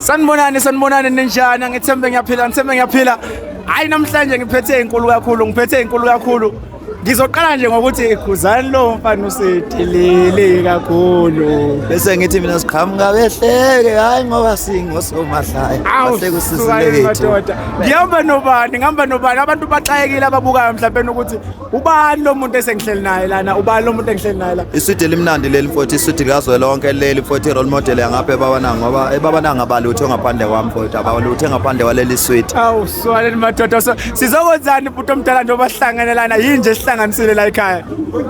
Sanibonani, sanibonani, ninjani? Ngithembe ngiyaphila, ngithembe ngiyaphila. Hayi, namhlanje ngiphethe inkulu kakhulu, ngiphethe inkulu kakhulu. Ngizoqala nje ngokuthi ikhuzani lo mfana usetilile kakhulu. Bese ngithi mina siqhamuka behleke, hayi ngoba singosomahlaya. Awu, Bahleke sukani usizile kethu. madoda. Ngihamba nobani? Ngihamba nobani? Abantu baxakekile ababukayo mhlawumbe ukuthi ubani lo muntu esengihleli naye lana, ubani lo muntu engihleli naye la. Iswidi elimnandi leli mfowethu, iswidi likazwelonke leli mfowethu, i-role model yangapha eBabanango, ngoba eBabanango abalutho ngaphandle kwami mfowethu, abalutho ngaphandle kwaleli swidi. Awu, sukani madoda. So sizokwenzani bhuti omdala njengoba sihlangene lana? Yini nje sihlanganisile la ekhaya?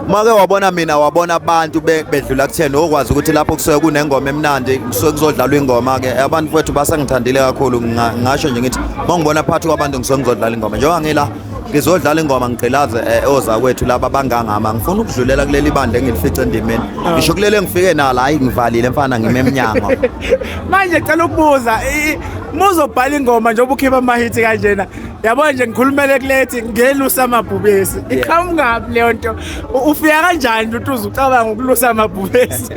Make wabona mina, wabona abantu bedlula kutheni, okwazi ukuthi lapho kusuke kunengoma emnandi, kusuke kuzodlalwa ingoma ke. Abantu mfowethu basengithandile kakhulu, ngasho nje ngithi mangibona phakathi kwabantu ngisuke ngizodlala ingoma. Njengoba ngila ngizodlala ingoma ngigqilaze ozakwethu laba bangangama, ngifuna ukudlulela kuleli bandla engilifice endimeni. Ngisho kuleli engifike nalo, hayi ngivalile mfana, ngime emnyango. Manje cela ukubuza, muzobhala ingoma njengoba ukhipha amahithi kanjena, yabo nje ngikhulumele kulethi ngelusa amabhubesi, iqhamukaphi leyo nto? Ufika kanjani nje ukuthi uze ucabanga ukulusa amabhubesi?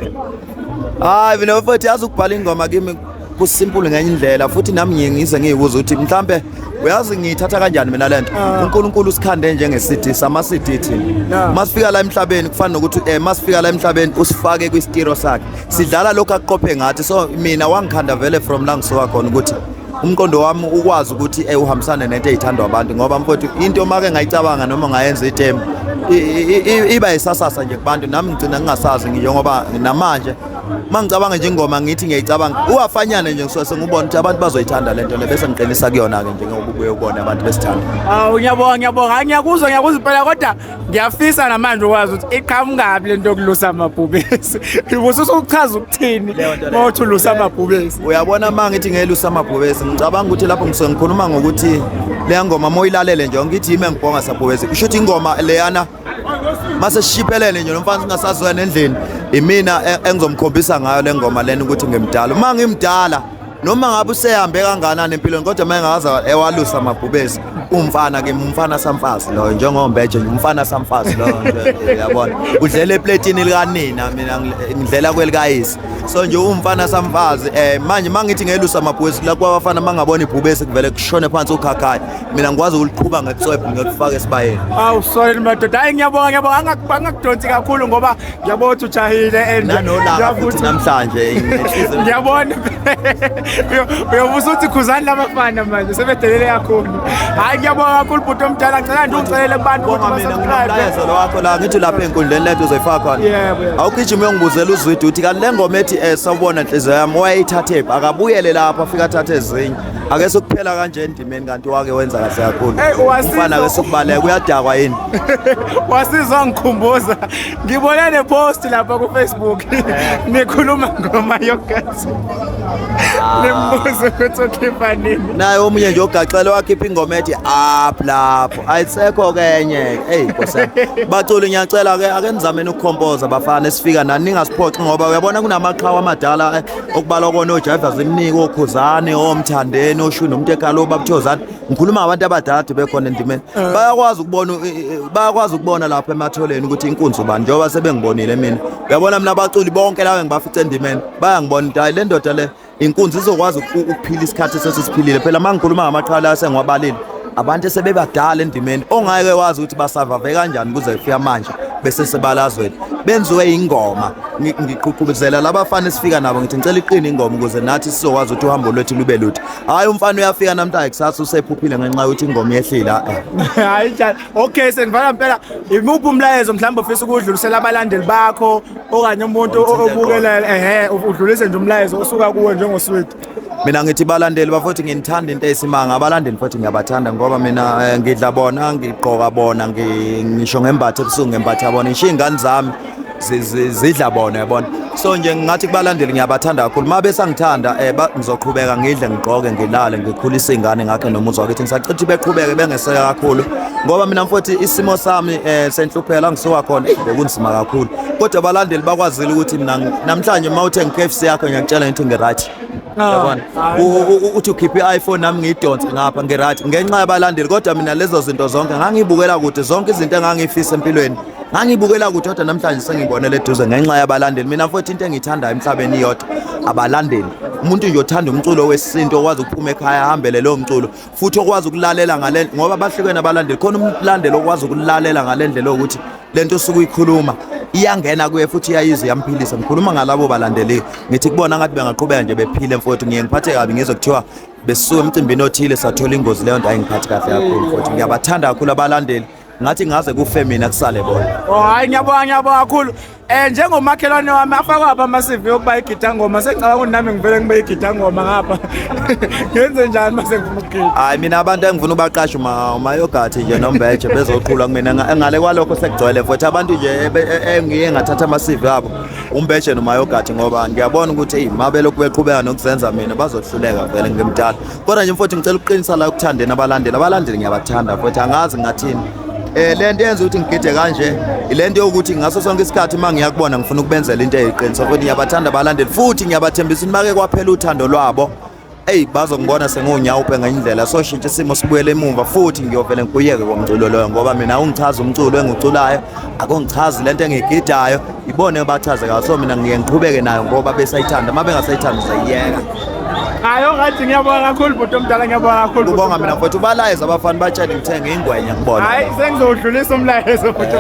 Hayi mina mfowethu, yazi ukubhala ingoma kimi kusimple ngenye indlela, futhi nami ngiye ngize ngiyibuza ukuthi mhlambe uyazi ngiyithatha kanjani mina lento. UNkulunkulu usikhande njenge-CD sama-CD thina. Masifika la emhlabeni kufana nokuthi masifika la emhlabeni usifake kwisitiro sakhe, sidlala lokhu akuqophe ngathi. So mina wangikhanda vele from la ngisuka khona ukuthi umqondo wami ukwazi ukuthi uhambisane nento eyithandwa abantu, ngoba mfowethu into make ngayicabanga noma ngayenza itemu iba isasasa nje kubantu, nami ngigcina ngingasazi njengoba namanje mangicabanga nje ingoma ngithi ngiyayicabanga uwafanyane nje, ngisuke sengubona ukuthi abantu bazoyithanda lento le, bese ngiqinisa kuyona-ke njengoba ubuye ubone abantu besithanda. Awu, ngiyabonga, ngiyabonga. Hayi, ngiyakuzwa, ngiyakuzwa impela, kodwa ngiyafisa namanje ukwazi ukuthi iqhamukaphi lento yokulusa amabhubesi. Ubususuchaza ukuthini mawuthi ulusa amabhubesi? Uyabona, uma ngithi ngelusa amabhubesi, ngicabanga ukuthi lapho ngisuke ngikhuluma ngokuthi leya ngoma uma uyilalele nje ngithi yimi engibhonga sabhubesi, kusho ukuthi ingoma leyana mase sishiphelene nje nomfana singasazoya nendlini, imina engizomkhombisa ngayo le ngoma lena ukuthi ngimdala. Uma ngimdala, noma ngabe usehambe kanganani empilweni, kodwa uma engaze ewalusa amabhubesi, umfana kimi, umfana samfazi loyo, njengombeje nje, umfana samfazi loyo nje, uyabona, udlela epletini likanina, mina ngidlela kwelikayise. So nje umfana samfazi. Manje mangithi ngelusa amabhubesi, la kwabafana mangabona ibhubesi kuvele kushone phansi ukhakhayi, mina ngikwazi ukuliqhuba ngetswebhu ngiyokufaka esibayeni. Awu, sorry madoda. Hayi, ngiyabonga, ngiyabonga. Angakudonsi kakhulu ngoba ngiyabona ukuthi ujahile and nanolaka futhi namhlanje Ngiyabona. Uyobusa uthi khuzani labafana manje sebedelele kakhulu. Hayi, ngiyabonga kakhulu bhuti omdala, ngicela nje ungicelele kubantu ukuthi Bonga mina ba-subscribe. ngomlayezo lo wakho la, ngithi lapha enkundleni lento uzoyifaka khona. Yebo. Awugijima uyongibuzela uzwide ukuthi kanti le ngoma ethi sawubona nhliziyo yami wayeyithathe phi, akabuyele lapho afike athathe ezinye. Ake sokuphela kanje endimeni, kanti wake wenza kahle kakhulu. Hey, Umfana ake sokubaleka, uyadakwa yini? Wasizwa ngikhumbuza, ngibone ne-post lapha ku-Facebook nikhuluma ngoma yogazi, nimbuza ukuthi ukhipha nini. Naye omunye nje ogaxele wakhipha ingoma ethi up lapho, ayisekho kenye. Eyi nkosi yami. Baculi, ngiyacela ke, ake nizameni ukukhompoza bafana esifika nani, ningasiphoxi, ngoba uyabona kunamaqhawe amadala okubalwa kona oJaiva Zimnike, oKhuzani, oMthandeni, oShwi nomuntu ekhala, oBabuthozane. Ngikhuluma ngabantu abadala ade bekhona endimeni, bayakwazi ukubona, bayakwazi ukubona lapha ematholeni ukuthi inkunzi ubani, njengoba sebengibonile mina. Uyabona mina abaculi bonke laba engibafice endimeni bayangibona ukuthi hayi, le ndoda le inkunzi izokwazi ukuphila isikhathi esesiphilile. Phela uma ngikhuluma ngamaqhala asengiwabalile, abantu esebebadala endimeni ongeke wazi ukuthi basavave kanjani kuze kufika manje bese sebalazweni, benziwe ingoma. Ngiqhuqhuzela labafana esifika nabo, ngithi ngicela iqine ingoma ukuze nathi sizokwazi ukuthi uhambo lwethu lube lude. Hhayi, umfana uyafika namhlanje, kusasa usephuphile ngenxa yokuthi ingoma yehlile. Hayi njalo. Okay, sengivala mpela. Imuphi umlayezo mhlawumbe ofisa ukudlulisela abalandeli bakho okanye umuntu obukelayo, ehe, udlulise nje umlayezo osuka kuwe njengoswidi? Mina ngithi balandeli bafuthi, nginithanda into eyisimanga. Abalandeli futhi ngiyabathanda ngoba mina ngidla bona, ngigqoka bona, ngisho ngembatha ebusuku ngembatha bona, ngisho iy'ngane zami zidla bona, yabona. So nje ngingathi kubalandeli ngiyabathanda kakhulu. Uma besangithanda ngizoqhubeka ngidle, ngigqoke, ngilale, ngikhulise iy'ngane, ngakhe nomuzi wakithi. Ngisacela ukuthi beqhubeke bengeseka kakhulu, ngoba mina mfowethu isimo sami senhluphela ngisuka khona, eyi, bekunzima kakhulu, kodwa abalandeli bakwazile ukuthi mina namhlanje uma uthenga i-KFC yakho ngiyakutshela ngithi ngi-right, yabona. Uthi ukhiphe i-iPhone nami ngiyidonse ngapha, ngi-right ngenxa yabalandeli. Kodwa mina lezo zinto zonke ngangiyibukela kude, zonke izinto engangiyifisa empilweni ngangibukela kude, kodwa namhlanje sengibonele eduze ngenxa yabalandeli. Mina futhi into engiyithandayo emhlabeni iyodwa, abalandeli. Umuntu nje othanda umculo wesintu, okwazi ukuphuma ekhaya ahambele lowo mculo, futhi okwazi ukulalela ngale, ngoba bahlukene abalandeli. Khona umlandeli okwazi ukulalela ngale ndlela yokuthi lento osuke uyikhuluma iyangena kuye futhi iyayizwa, iyamphilisa. Ngikhuluma ngalabo balandeli, ngithi kubona ngathi bengaqhubeka nje bephile mfowethu. Ngiye ngiphathe kabi ngizwe kuthiwa besisuka emcimbini othile sathola ingozi, leyo nto ayingiphathi kahle kakhulu futhi. Ngiyabathanda kakhulu abalandeli, ngathi ngaze kufe mina kusale bona. Oh hayi, ngiyabonga, ngiyabonga kakhulu. Njengomakhelwane wami afakwa ama CV yokuba igidangoma, sengicabanga ukuthi nami ngivele ngibe igidangoma ngapha. Ngenze njani mase ngifuna ukugida? Hayi, mina abantu engifuna ubaqashe umayogathi nje nombeje bezoqhula kumina. Ngale kwalokho sekugcwele futhi abantu nje engiye ngathatha ama-CV abo, umbeje nomayogathi, ngoba ngiyabona ukuthi eyi, ma belokhu beqhubeka nokuzenza mina bazohluleka vele, ngimdala. Kodwa nje mfowethu, ngicela ukuqinisa la ekuthandeni abalandeli. Abalandeli ngiyabathanda futhi, angazi ngathini. Le nto yenza ukuthi ngigide kanje ile nto yokuthi ngaso sonke isikhathi uma ngiyakubona ngifuna ukubenzela into eyiqiniso, futhi ngiyabathanda abalandeli, futhi ngiyabathembisa ukuthi make kwaphela uthando lwabo, eyi, bazongibona sengiwunyawupe ngenye indlela, soshintsha isimo sibuyele emumva futhi ngiyovele ngikuyeke komculo loyo, ngoba mina ungichaza umculo engiwuculayo, akungichazi lento engiyigidayo, ibone bachaze kahle. So mina ngiye ngiqhubeke nayo ngoba besayithanda, uma bengasayithandi sayiyeka. Hayi, ongathi ngiyabonga kakhulu bhuti omdala, ngiyabonga kakhulu. Kubonga mina mfowethu. Ubalayeza abafana, batshele ngithenge ingwenya kubona. Hayi, sengizodlulisa umlayezo bhuti.